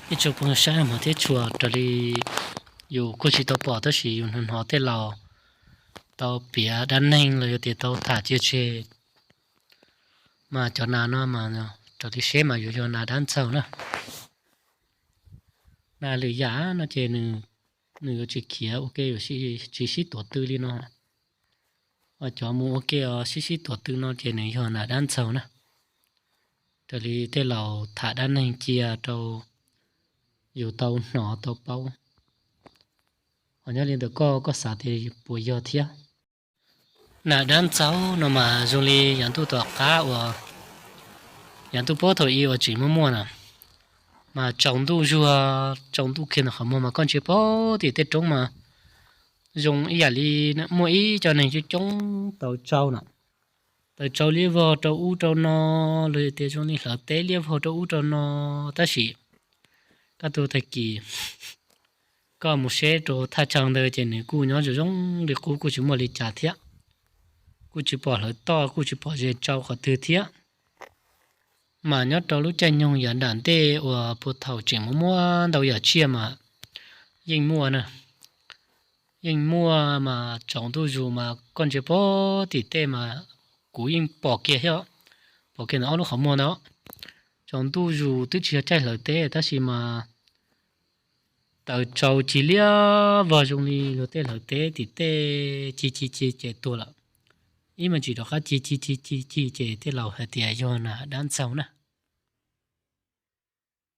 Ib tsoom phooj ywg sawv daws thiab tshua, raws li yus kuj tsis tau pom tab sis yus hnov hnov tej laus tau piav dab neeg los yog tias tau tham cia tseg mas cov nas no mas raws li seb mas yuav yog nas dab ntxaug na. Nas lwm yam no ces nws yuav tsis khiav ua ke, yuav tsis sib tuav tw li no. Cov mus ua ke os sib sib tuav tw no ces nws yog nas dab ntxaug na. Raws li tej laus tham dab neeg cia rau yus tau hnov tau paub. Ho nyob li ntawm koj, koj xav tias puas yog thiab? Nas dab ntxaug no mas zoo li yav ntuj tom qab uas yav ntuj puag thaum ub uas tseem muaj muaj na, mas tsaus ntuj zuag tsaus ntuj kiag ntawm qhov muag mas koj ntsia pog tim tej roob mas zoo ib yam li muaj ib co neeg coob coob taws tsau na, taws tsau liab vog rau ub rau no, los yog tias zoo li hlawv teb liab vog rau ub rau no. Tab sis kaj ntug tag kis koj mus saib rau thaj chaw ntawd ces nws kuj nyob zoo zoo li qub, kuj tsis muaj li cas thiab, kuj tsis pom hlawv toj, kuj tsis pom ze tsau qhov twg thiab. Mas nyob rau lub caij nyoog yav nram ntej uas puag thaum tseem muaj muaj ntau yam tsiaj mas yeej muaj na, yeej muaj mas tsaus ntuj zus mas koj ntsia pog tim tej mas kuv yeej pom kiag thiab, pom kiag ntawm ob lub qhov muag ntawd. Tsaus ntuj zus twb tsis yog caij hlawv teb tab sis mas taws tsau cig liab vog zoo li luag tej hlawv teb tim tej cig cig cig ces tuag lawm. Ib me ntsis rov qab cig cig cig cig cig ces tej laus hais tias yog nas dab ntxaug na.